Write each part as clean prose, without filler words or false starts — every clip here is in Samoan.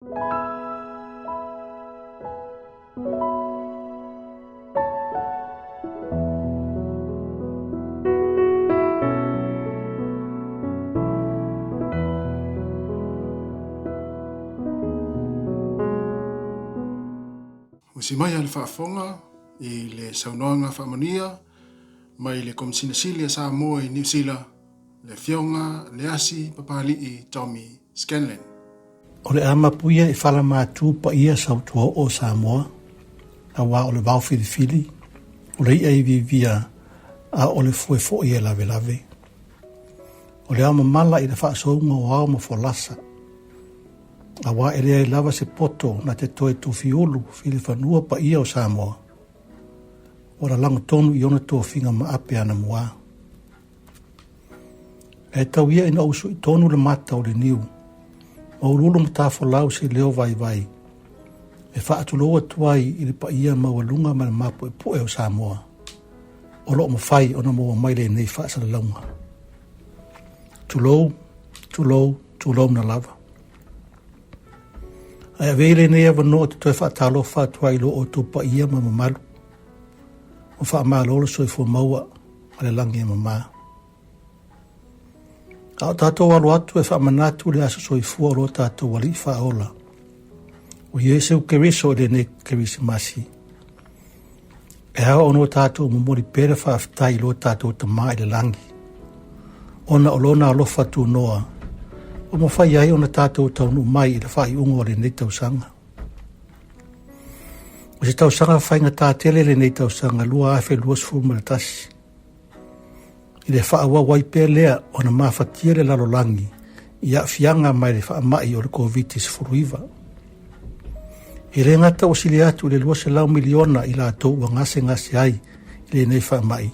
Usi mai a le faafofoga i le saunoaga faamanuia mai le Komesina Sili a Samoa i Niu Sila, le Afioga Leasi Papali'i Tommy Scanlan. O le a mapuia i falamatū paia sautuaoo o Samoa, aua o le vao filifili, o le i'a iviivia, a o le fue foi e lavelave. O le ao mamala i le faasouga o ao ma folasa, aua e leai lava se poto na te toe tofiulu filifanua paia o Samoa, ua lalago tonu i ona tofiga maape anamua. Ae tau ia ina ou sui tonu le mata o le niu, ma uluulu matafolau se leo vaivai, e faatulou atu ai i le paia maualuga ma le mapuepue o Samoa, o lo o mafai ona maua mai lenei faasalalauga. Tulou, tulou, tulouna lava. Ae avea i lenei avanoa ou te toe faatalofa atu ai i lo outou paia ma mamalu, ua faamalo le soifua maua ma le lagi e mamā. A o tatou alo atu e faamanatu le aso soifua o lo tatou Alii Faaola, o Iesu Keriso i lenei Kerisimasi, e ao ona o tatou momoli pea le faafetai i lo tatou Tama i le lagi, ona o lona alofa tunoa ua mafai ai ona tatou taunuu mai i le faaiuga o lenei tausaga. O se tausaga faigata tele lenei tausaga 2021, i le faaauau ai pea lea ona mafatia le lalolagi i aafiaga mai le faamai o le Koviti-19. E le gata ua sili atu i le 200 miliona i latou ua gasegase ai i lenei faamai,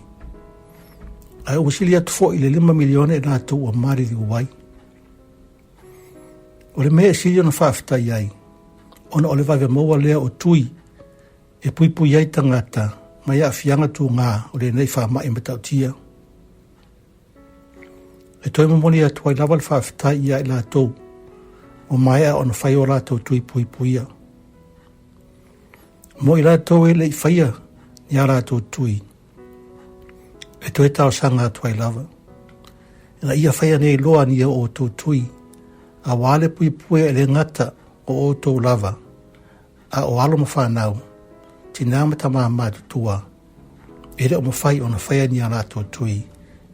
ae ua sili atu foi i le 5 miliona i latou ua maliliu ai. O le mea e sili ona faafetai ai, ona o le vave maua lea o tui e puipui ai tagata mai aafiaga tuga o lenei faamai matautia. E toe momoli atu ai lava le faafetai ia i latou ua maea ona fai o latou tui puipuia. Mo i latou e le i faia ni a latou tui, e toe talosaga atu ai lava. Ina ia faia nei loa ni o outou tui, aua le puipuia e le gata o outou lava, a o alo ma fanau, tinā ma tamā matutua, e le o mafai ona faia ni a latou tui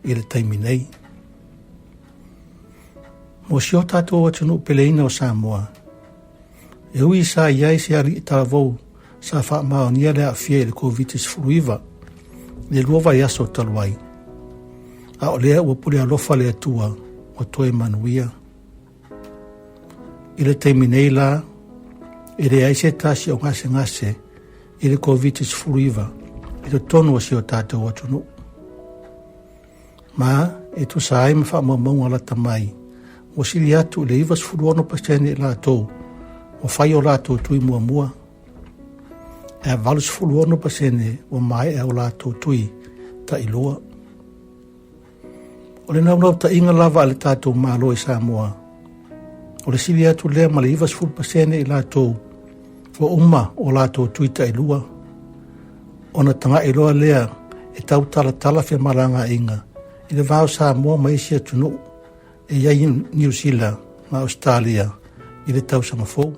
i le taimi nei. Mo si o tatou atunuu peleina o Samoa, e ui sa i ai se alii talavou sa faamaonia le aafia i le Koviti-19 i le 2 vaiaso talu ai, a o lea ua pule alofa le Atua ua toe manuia. I le taimi nei la, e leai se tasi o gasegase i le Koviti-19 i totonu o si o tatou atunuu. Ma e tusa ai ma faamaumauga lata mai, ua sili atu i le 96% i latou ua fai o latou tui muamua, ae 86% ua maea o latou tui tailua. O le naunautaiga lava a le tatou Malo i Samoa, o le sili atu lea ma le 90% i latou ua uma o latou tui tailua, ona tagai loa lea e tautalatala femalagaaiga i le va o Samoa ma isi atunuu e i ai Niu Sila ma Ausetalia i le tausaga fou.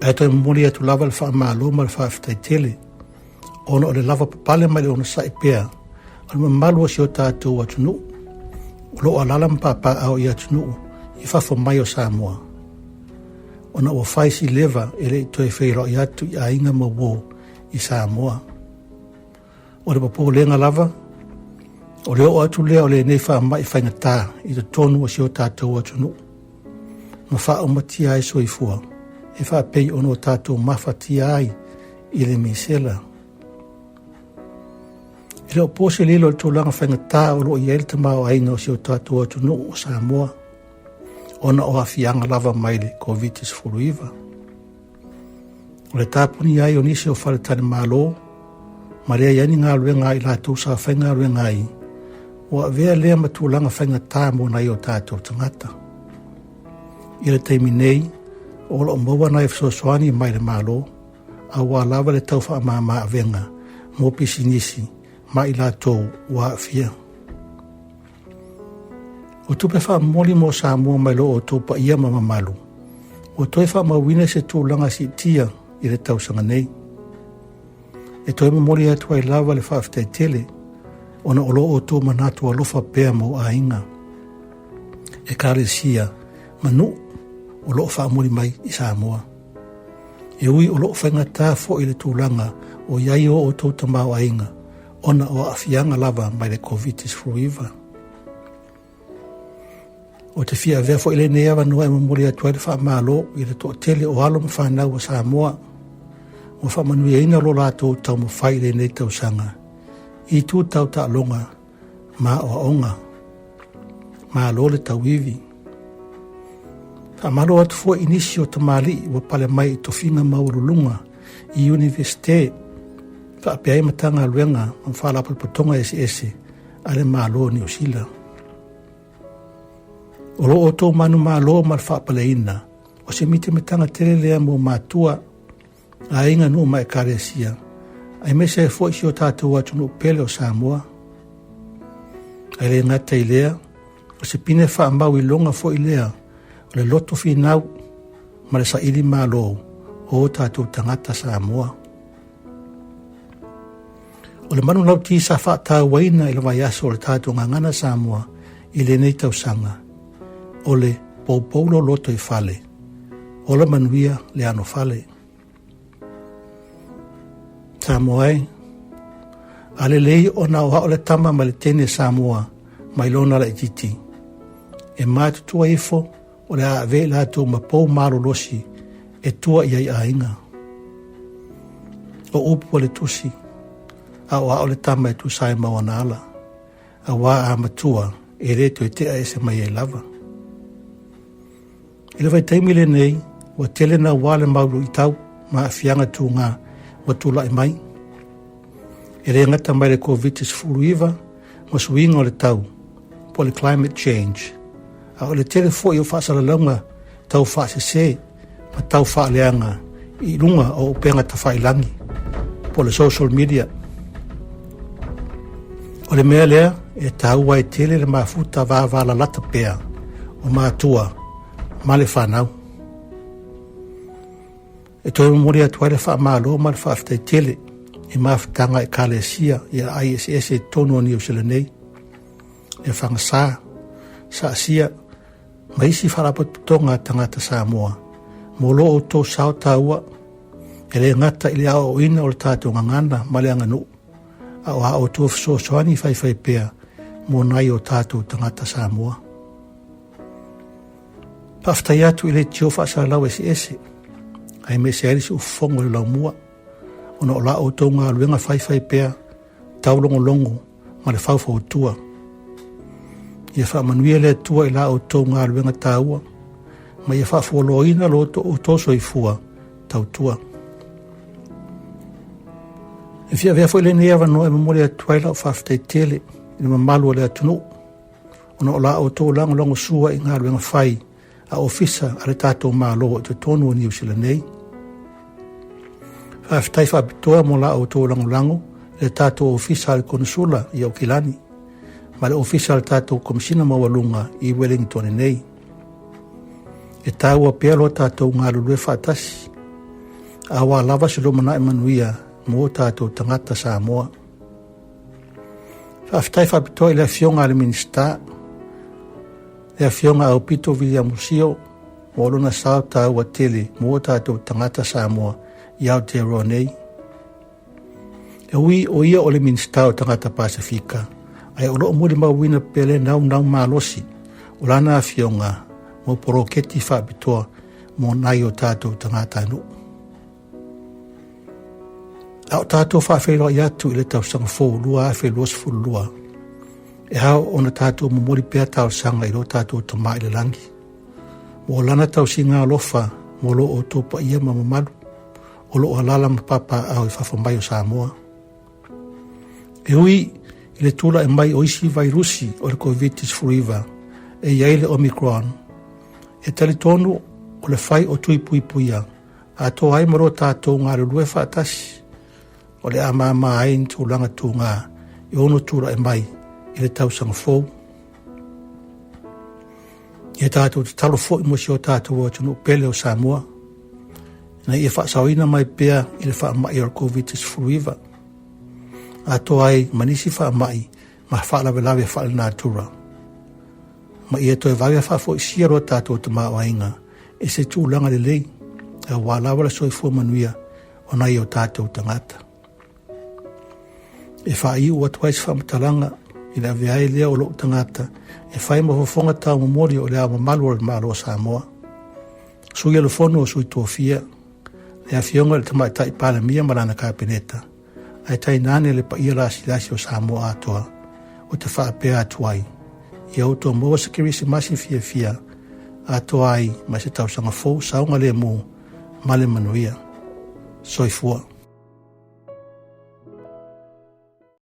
Ae toe momoli atu lava le faamalo ma le faafetai tele ona o le lava papale mai le onosai pea o le mamalu o si o tatou atunuu o lo o alala ma papaaao i atunuu i fafo mai o Samoa, ona ua fai si leva e le i toe feiloai atu i aiga ma uo i Samoa. O le popolega lava, o le oo atu lea o lenei faamai faigata i totonu o si o tatou atunuu, ma faaumatia ai soifua e faapei ona o tatou mafatia ai i le misela. E le o po se lilo i le tulaga faigata o lo o i ai le tamaoaiga o si o tatou atunuu o Samoa, ona o aafiaga lava mai le Koviti-19. O le tapuni ai o nisi o faletalimalo ma leai ai ni galuega a i latou sa faigaluega ai, ua avea lea ma tulaga faigata mo nai o tatou tagata. I le taimi nei, o lo o maua nai fesoasoani mai le Malo, aua lava le tau faamama avega mo pisinisi ma i latou ua aafia. O tupe faamomoli mo Samoa mai lo outou paia ma mamalu, ua toe faamauina se tulaga siitia i le tausaga nei. E toe momoli atu ai lava le faafetai tele ona o lo outou manatu alofa pea mo aiga, ekalesia ma nuu o lo o faamuli mai i Samoa. E ui o lo o faigata foi le tulaga o i ai o outou tamaoaiga ona o aafiaga lava mai le Koviti-19. Ou te fia avea foi lenei avanoa e momoli atu ai le faamalo i le toatele o alo ma fanau a Samoa ua faamanuiaina lo latou taumafai i lenei tausaga i itu tau taaloga ma aoaoga. Malo le tauivi. Faamalo atu foi i nisi o tamalii ua pale mai i tofiga maualuluga i Iunivesite faapea ai Matagaluega ma Faalapotopotoga eseese a le Malo o Niu Sila. O lo outou manumalo ma le faapaleina o se mitamitaga tele lea mo matua, aiga, nuu ma ekalesia, aemaise ai foi si o tatou atunuu pele o Samoa. Ae le gata i lea, o se pine faamau iloga foi lea o le loto finau ma le saili malo o o tatou tagata Samoa. O le manulauti sa faatauaina i le vaiaso o le tatou Gagana Samoa i lenei tausaga, o le poupou loloto i fale, ola manuia le anofale. Samoa e, a lelei ona aoao le tama ma le teine Samoa mai lona laitiiti, e matutua ifo o le a ave i latou ma pou malolosi e tua i ai aiga. O upu a le tusi, aoao le tama e tusa ai ma ona ala, auā a matua e le toe tea ese mai ai lava. I le vaitaimi lenei, ua tele naua le mau luitau ma aafiaga tuga ua tulai mai. E le gata mai le Koviti-19 ma suiga o le tau, po o le climate change, a o le tele foi o faasalalauga tau faasese ma tau faaleaga i luga o upega tafailagi, po o le social media. O le mea lea e taua ai tele le mafuta vavalalata pea o matua ma le fanau. E toe momoli atu ai le faamalo ma le faafetai tele i mafutaga a Ekalesia i aai eseese i totonu o Niu Sila nei, le Fagasā, Saasia ma isi faalapotopotoga a tagata Samoa mo lo outou sao taua e le gata i le aoaoina o le tatou gagana ma le aganuu, a o a outou fesoasoani faifaipea mo nai o tatou tagata Samoa. Faafetai atu i leitio faasalalau eseese, aemaise ai le siufofoga o le laumua, ona o la outou galuega faifaipea, taulogologo ma le faufautua. Ia faamanuia le Atua i la outou galuega taua, ma ia faafualoaina lo outou soifua tautua. E fia avea foi lenei avanoa e momoli atu ai lau faafetai tele i le mamalu o le atunuu, ona o la outou lagolagosua i galuega fai a ofisa a le tatou Malo i totonu o Niu Sila nei. Faafetai faapitoa mo la outou lagolago i le tatou ofisa a le Konesula i Aukilani ma le ofisa a le tatou Komisina Maualuga i Wellington nei. E taua pea lo tatou galulue faatasi, aua lava se lumanai manuia mo tatou tagata Samoa. Faafetai faapitoa i le Afioga a le Minisita, le Afioga Aupito Viliamu Sio, mo lona sao taua tele mo tatou tagata Samoa i Aotearoa nei. E ui o ia o le Minisita o Tagata Pasefika, ae o lo o molimauina pea le naunau malosi o lana afioga mo poloketi faapitoa mo nai o tatou tagatanuu. A o tatou faafeiloai atu i le tausaga fou 2022, e ao ona tatou momoli pea talosaga i lo tatou Tama i le lagi, mo lana tausiga alofa mo lo outou paia ma mamalu o lo o alaala ma papaaao i fafo mai o Samoa. E ui i le tulai mai o isi vairusi o le Koviti-19 e i ai le Omicron, E talitonu o le fai o tui puipuia atoa ai ma lo tatou galulue faatasi o le a māmā ai ni tulaga tuga e ono tulai mai i le tausaga fou. Ia tatou tatalo foi mo si o tatou atunuu pele o Samoa, ina ia faasaoina mai pea i le faamai o le Koviti-19, atoa ai ma nisi faamai ma faalavelave faalenatura, ma ia toe vave faafoisia lo tatou tamaoaiga i se tulaga lelei aua lava le soifua manuia o nai o tatou tagata. E faaiu atu ai se faamatalaga i le avea ai lea o lou tagata e fai ma fofoga taumomoli o le Ao Mamalu o le Malo o Samoa, Sui o le Fono o Sui Tofia, le Afioga i le Tamaitai Palemia ma lana Kapeneta, ae tainane le paia lasilasi o Samoa atoa, ou te faapea atu ai, ia outou maua se Kerisimasi fiafia atoa ai ma se tausaga fou saogalemu ma le manuia. Soifua.